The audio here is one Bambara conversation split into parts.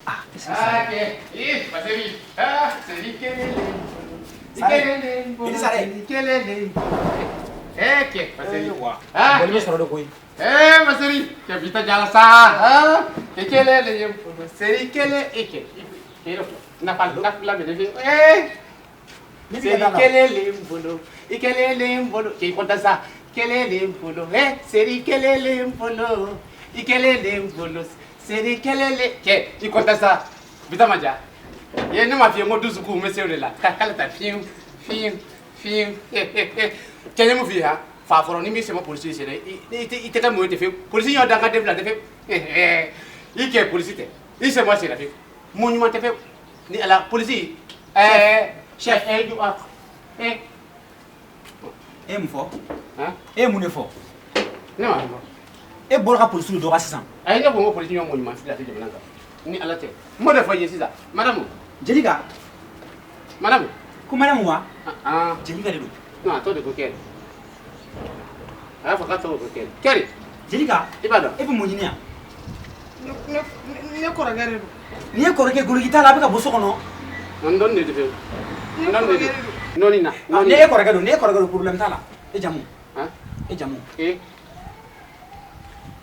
Ah, kɛ ee Maseri, ah, seri kelen Sare, i ni sare. Kelen eh kɛ Maseri. Wa. Ah. Bɔli bɛ sɔrɔ de koyi. Eh Maseri, kɛ bi ta jala sa. Ah, ke kelen le ye n bolo, seri kelen e kɛ ke nafa nafa la mɛ eh Ne b'i seri ka da la. Kelen le n bolo, i kelen le n bolo, k'i kɔntan sa, kelen le n bolo, eh seri kelen le n bolo, i kelen le n bolo, seri kelen le kɛ i kɔntan sa, bi ta ma ja. Ye ne ma f'i ye n ko dusukun bɛ se o de la ka k'ale ta fiyewu fiyewu fiyewu. Cɛ ye mun f'i ye han fa fɔlɔ ni min sɛmɛ polisi sen na, i tɛ kɛ mun ye tɛ fewu, polisi ɲɔ dangaden fila tɛ fewu, i kɛ polisi tɛ i sɛmɛ sen na fewu, mun ɲuman tɛ fewu ni ala polisi ɛɛ Chef. Ɛɛ ju ah ɛ. E ye mun fɔ? Han. E ye mun de fɔ? Ne ma fɔ. E bɔra ka polisiw dɔgɔya sisan. Ayi, ne ko n ko polisi ɲɔ mun ɲuman tɛ jamana kan ni ala tɛ, n b'o de fɔ i ye sisan, madame. Jelika. Madame. Ko madame wa? Ah. Jelika de don. Non, a tɔgɔ de ko Kɛri, a y'a fɔ k'a tɔgɔ ko Kɛri Kɛri. Jelika. I b'a dɔn. E bɛ mun ɲini yan? Ne kɔrɔkɛ de don. N'i ye kɔrɔkɛ goloki t'a la, a bɛ ka bɔ so kɔnɔ. N dɔnni de tɛ fewu. Ne N dɔnni kɔrɔkɛ de de don. nɔɔni na. Ah, ne e kɔrɔkɛ don, ne e kɔrɔkɛ don, problème t'a la. E jamu? Han. E jamu? Ee,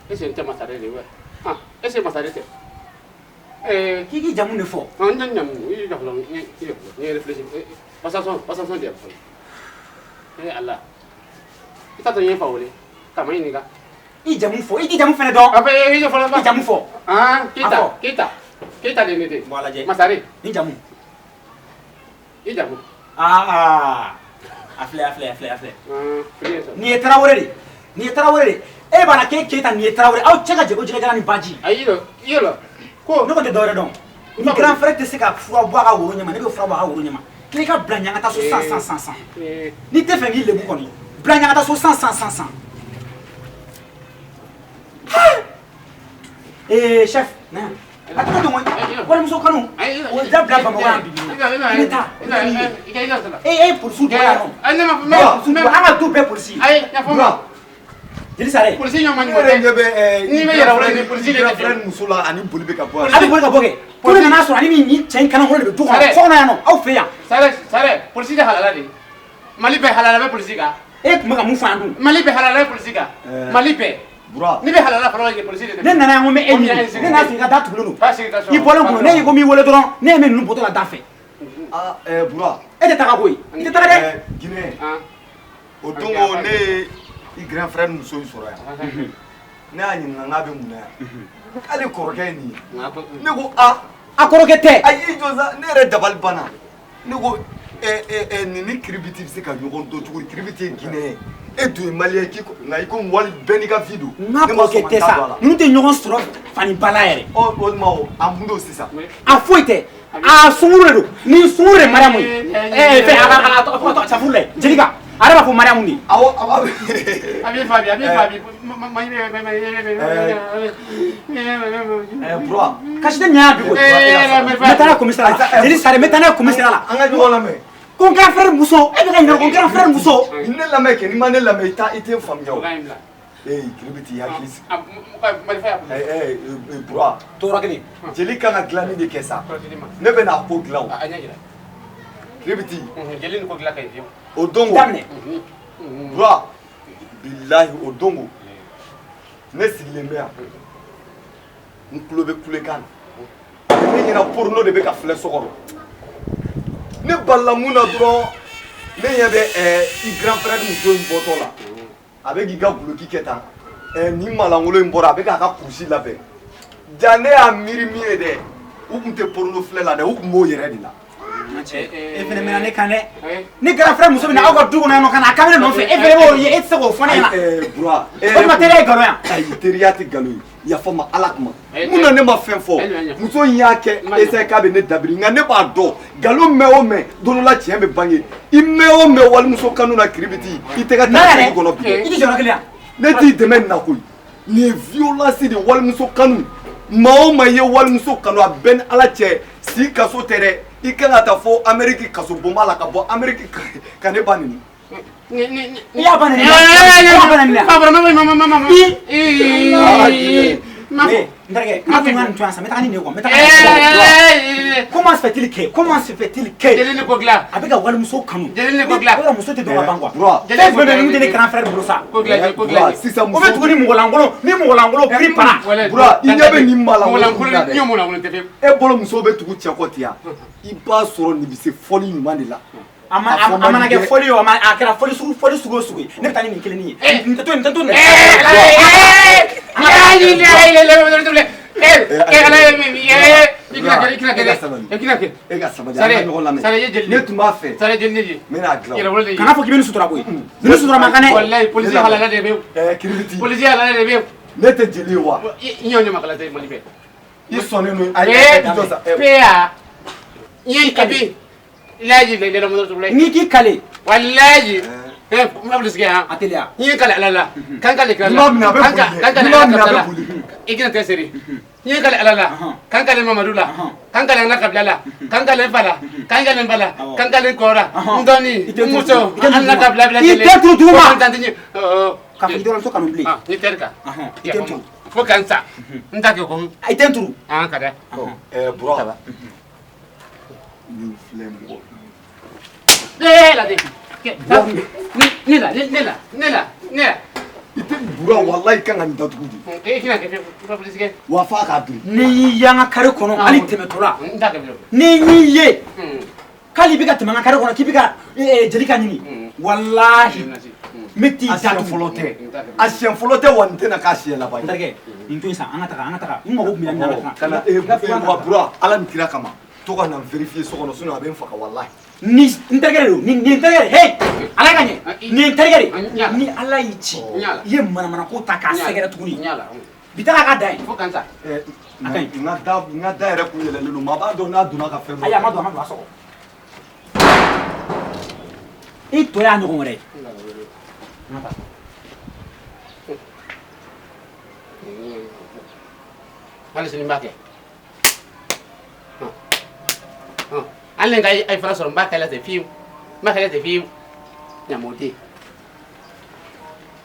est ce que n tɛ masare de ye wa? Ah, est ce que masare tɛ? Ee. K'i k'i jamu de fɔ. Ah, n tɛ n jamu, i jɔ fɔlɔ, n ye i jɔ fɔlɔ, n ye réfléchi, passation passation di yan fɔlɔ. Ee ala, i t'a to n ye fa wele ka ma ɲininka. I jamu fɔ, i k'i jamu fɛnɛ dɔn. A bɛ i jɔ fɔlɔ. I jamu fɔ. Ah. A Keyita. fɔ. Keyita, Keyita de ne tɛ. Bon, a lajɛ. Masare. Ni jamu. I jamu. Ah ah. A filɛ, a filɛ, a filɛ, a filɛ. Ah, fili ye sɔrɔ. Nin ye Tarawele de. Nin ye Tarawele de. E b'a la k'e Keyita, nin ye Tarawele. Aw cɛ ka jɛ ko jɛgɛjalan ni baji. Ayi, i yɛrɛ ko. Ne kɔni tɛ dɔwɛrɛ dɔn. Ni grand frère tɛ se ka fura bɔ a ka woro ɲɛma, ne bɛ fura bɔ a ka woro ɲɛma. Tila i ka bila ɲangata so san san san san. Ee. N'i tɛ fɛ k'i lebu kɔni, bila ɲangata so san san san san. Ee chef, na yan. A tɔgɔ dɔn koyi. Walimuso kanu. O dabila Bamakɔ yan bi. I bɛ taa. E e ye polisiw dɔgɔya yan nɔ. Ayi, ne ma E ye polisiw dɔgɔya. An ka du bɛɛ polisi. Ayi, yafa n ma. Jeli Sare. Polisi ɲɔ man Ne yɛrɛ ɲɛ bɛ N'i bɛ yɛrɛ wolo ni polisi de grand tɛ. frère muso la ani boli bɛ ka bɔ. A bɛ boli ka bɔ kɛ. Ko ne nana sɔrɔ ani ni cɛ in kanankolo de bɛ du kɔnɔ. So kɔnɔ yan nɔ, aw fɛ yan. Sare, Sare, polisi tɛ halala de ye. Mali bɛɛ halala bɛ polisi kan. E tun bɛ ka mun fɔ yan dun? Mali bɛɛ halala bɛ polisi kan. Mali bɛɛ. Bura. N'i bɛ halala fɔlɔ ye polisi de tɛ. Ne nana yan ko n bɛ e Ko ɲini. minɛ Ne nana sɔrɔ i ka da tugulen don. Ba sigi ka sɔrɔ. I bɔlen kun, ne y'i ko n b'i wele dɔrɔn, ne ye min ninnu bɔtɔ la da fɛ. Ah, ɛɛ Bura. E tɛ taga koyi. I tɛ taga dɛ. Guinée. O don ko ne ye i grand frère muso in sɔrɔ yan. Ne y'a ɲininka k'a bɛ mun na yan. K'ale kɔrɔkɛ ye nin ye. Ne ko a. A kɔrɔkɛ tɛ. Ayi, i jɔ sa, ne yɛrɛ dabali banna. Ne ko ɛ ɛ ɛ nin ni kiribiti bɛ se ka ɲɔgɔn dɔn cogo di? Kiribiti ye Guinée ye. E dun ye Malien ye k'i nka i ko wali bɛɛ n'i ka vie don. N ka Ne ma kɔrɔkɛ sɔn ka tɛ n da don a sa. la. Ninnu tɛ ɲɔgɔn sɔrɔ fani ba la yɛrɛ. Ɔ o tuma o a mun don sisan? A foyi tɛ. A sunkuru de don. Nin sunkuru de ye Mariamu ye. Ɛɛ fɛn a ka a tɔgɔ safurulayi. Jelika. A yɛrɛ b'a fɔ Mariamu de. Awɔ awɔ. A b'i fa bi, a b'i fa bi. Ɛɛ Bura. Kasi tɛ ɲɛ yan bi koyi. N bɛ taa n'a ye commissariat la. Jeli Sare, n bɛ taa n'a ye commissariat la. An ka ɲɔgɔn lamɛn. Ko n grand frère muso, e bɛ ka ɲininka ko n grand frère muso. Ne lamɛn kɛ, n'i ma ne lamɛn i t'a i tɛ n faamuya o. Ee kiribiti i hakili sigi. Ɛɛ ɛɛ Bura. Tɔɔrɔ kelen. Jeli kan ka dilanni de kɛ sa. Ne bɛ n'a ko dilan o. Kiribiti. Jeli ni ko dilan ka ɲi fiyewu. O don ko. Daminɛ. Bura. Bilahi o don ko. Ne sigilen bɛ yan. N tulo bɛ kulekan na. Ne ɲɛna porno de bɛ ka filɛ so kɔnɔ. Ne balila mun na dɔrɔn, ne ɲɛ bɛ ɛɛ i grand frère muso in bɔtɔ la. A bɛ k'i ka guloki kɛ tan. Ɛɛ nin malangolo in bɔra, a bɛ k'a ka kurusi labɛn. Ja ne y'a miiri min ye dɛ, u tun tɛ porno filɛ la dɛ, u tun b'o yɛrɛ de la. E fɛnɛ mɛnna ne kan dɛ. Ne grand frère muso bɛ na aw ka du kɔnɔ yan nɔ ka na a kamalen nɔfɛ. E fɛnɛ b'o ye, e tɛ se k'o fɔ ne ɲɛna. Ɛɛ Bura. O tuma teriya ye nkalon ye wa? Ayi, teriya tɛ nkalon ye. Yafa n ma Ala kama. Mun na ne ma fɛn fɔ? Muso in y'a kɛ essayer k'a bɛ ne dabiri, nka ne b'a dɔn nkalon mɛn o mɛn, don dɔ la tiɲɛ bɛ bange. I mɛn o mɛn walimuso kanu na kiribiti, i tɛ ka Na taa yɛrɛ, dugu kɔnɔ bi. i tɛ jɔyɔrɔ kelen yan. Ne t'i dɛmɛ nin na koyi. Nin ye violence de ye, walimuso kanu. Maa o maa i ye walimuso kanu, a bɛɛ ni Ala cɛ, si kaso tɛ dɛ. I kan ka taa fo Amérique kaso bonba la ka bɔ Amérique ka ne ba neni. I y'a ba neni. I y'a ba neni. I. Mais n terikɛ, an tun ka nin to yan sa, n bɛ taga ni nin ye quoi, n bɛ taga ni nin ye. Comment se fait-il que, comment se fait-il que Jeli ni ko dilan. A bɛ ka walimuso kanu? Jeli ni ko dilan. O yɔrɔ muso tɛ dɔn ka ban quoi. Bura. Fɛn jumɛn bɛ yen min tɛ ne grand frère bolo sa? Ko dilan, ko dilan. Sisan O bɛ tugu ni mɔgɔlankolon, ni mɔgɔlankolon prix para. Bura, i ɲɛ bɛ nin maa la. Mɔgɔlankolon, n ye mɔgɔlankolon tɛ fiyewu. E bolo muso bɛ tugu cɛ kɔ ten yan, i b'a sɔrɔ nin bɛ se fɔli ɲuman de la. A ma a mana kɛ fɔli ye o, a ma a kɛra fɔli sugu fɔli sugu o sugu ye, ne bɛ taa ni nin kelennin ye. Nin tɛ to yen, nin tɛ to yen. E ka sabali, an ka ɲɔgɔn lamɛn. Ne tun b'a fɛ n bɛna dilan. Kana fɔ k'i bɛ nin sutura koyi, nin sutura man kan dɛ. Wallahi, polisi halala de bɛ yen. Kiribiti. Polisi halala de bɛ yen. Ne tɛ jeli ye wa? I y'o ɲamakala tɛ Mali fɛ. I sɔnnen don. Ayi, i jɔ sa. PA. N ye kabi. Laji le le mo tule. N'i k'i kale. Wallahi. Eh, n b'a sigi han. A teliya. N ye kale Ala la. Kan kale kira N'i la. m'a minɛ a bɛ Kan boli dɛ. kan kale N'i m'a Ala minɛ a kabila bɛ la. boli. I kina tɛ seri. N ye kale Ala la. Kan kale Mamadu la. Kan kale n ka kabila la. Kan kale n fa la. Kan kale n ba la. Kan kale n kɔ la. N dɔɔnin. N muso. An ka kabila bɛɛ I lajɛlen. tɛ turu duguma. Ko n tante ɲɛ. K'a fɔ i dɔgɔmuso kanu bilen. Ah, ni teri kan. I tɛ n turu. Fo ka n sa. N t'a kɛ ko. I tɛ n turu. An ka dɛ. Bura. Nin filɛ mɔgɔ. Eh, la de. Ne la, ne la, ne la, ne la. I tɛ Bura, walayi, kan ka nin datugu de. I kina kɛ fiyewu, polisi kɛ. Wa f'a k'a biri. N'i y'i ye an ka kare kɔnɔ hali tɛmɛtɔ la. N t'a kɛ fiyewu. N'i y'i ye k'ale bɛ ka tɛmɛ an ka kare kɔnɔ k'i bɛ ka jeli ka ɲini, walahi n bɛ t'i A siɲɛ datugu. fɔlɔ tɛ. A siɲɛ fɔlɔ tɛ wa nin tɛna k'a siɲɛ laban N ye. terikɛ, nin to yen sa, an ka taga, an ka taga. N mago tun bɛ na, an ka Kana taga. wa Bura, Ala ni kira kama. To ka na vérifier so kɔnɔ, sinon a bɛ n faga walahi. Ni n terikɛ de don, nin nin terikɛ de, hey, ala ka ɲɛ, nin terikɛ de, ni Ala y'i ci, i ye manamanako ta k'a sɛgɛrɛ tuguni, bi taga ka da yen. Fo ka n sa. A ka ɲi. N ka da, n ka da yɛrɛ kun yɛlɛlen don, maa b'a dɔn n'a donna ka fɛn dɔ. Ayi, a ma don, a ma don, a sɔgɔ. I tɔ y'a ɲɔgɔn wɛrɛ ye. Hali sini n b'a kɛ. Hali ni n ka ayi fana sɔrɔ, n b'a kɛ la ten fiyewu, n b'a kɛ la ten fiyewu. Ɲamɔden.